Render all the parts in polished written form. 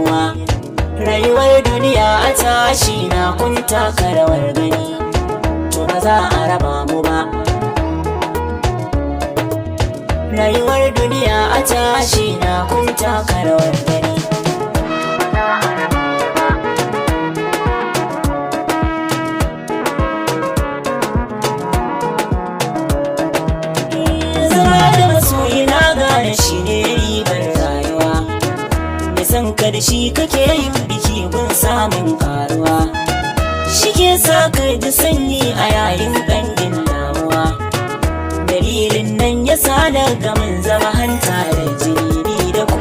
garkuwa. Rayuwar duniya a tashi na kun taka rawar gani, to ba za a raba mu ba. Rayuwar duniya a tashi na kun taka rawar gani. Zama da masoyi na gane shi ne ribar rayuwa. Da san ka da shi kake yin biki gun samun karuwa. Shi ke sa ka ji sanyi a yayin ƙangin damuwa. Dalilin nan ya sa na gamin zama hanta da jini ni da ku.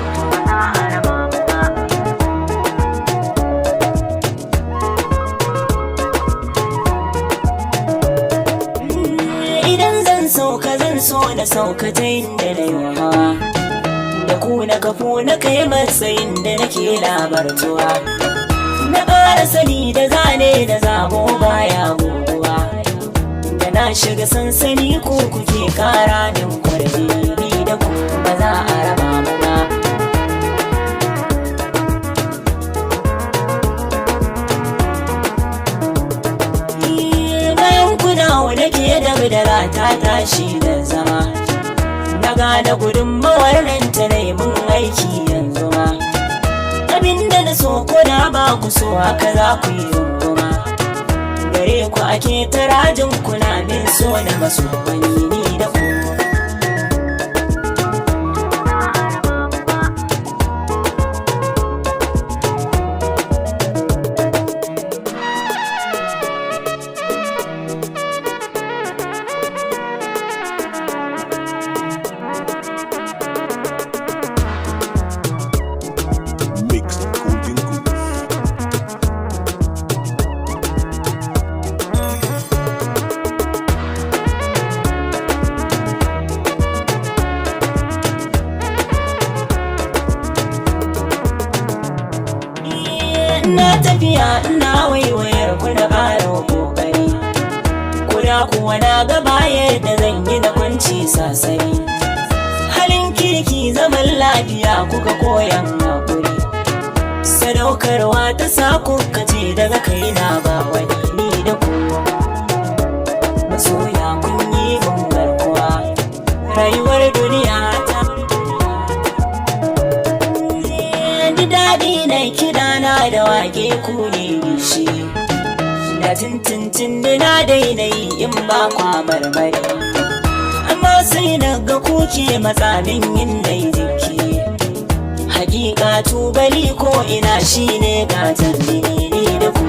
Idan zan sauka zan so na sauka ta inda na yi hawa. Da ku na kafo na kai matsayin da nake labartuwa. Na ƙara sani da zane da zabo baya guguwa. Da na shiga sansani ko kuke kara min kwarjini, ni da ku ba za a raba mu ba. Bayan kuna nake da bidara ta tashi da zama. Na gane gudunmawar nan ta mun aiki yanzu ma. Abinda na so ko da ba ku so haka za ku yi runguma. Gare ku ake tarajin kuna min so na maso wani ni da ku. Mixed Golden Goose. Ina tafiya ina waiwayar ku na ƙara kokari. Kuda kuwa na gaba yadda zan yi na kwanci sasari. Halin kirki zaman lafiya kuka koyan hakuri. Sadaukarwa ta sa kuka ce daga kaina ba wani ni da ku. Masoya kun yi mun garkuwa. Rayuwar duniya ta ji daɗi na kiɗa na da wake ku ne shi. Da tintintin na daina yi in ba kwa marmari. Amma sai na ga kuke matsamin yin dai jiki. Hakika tubali ko ina shine gatan ni da ku.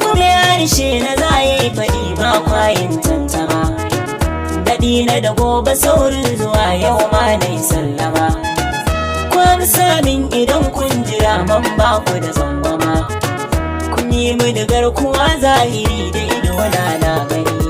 Kuma harshe na za yi faɗi ba kwayin tantama. Daɗi na da gobe saurin zuwa yau ma na yi sallama. Kwan samin idan kun jira man ba ku da tsangwama. Kun yi mini garkuwa zahiri da ido na na gani.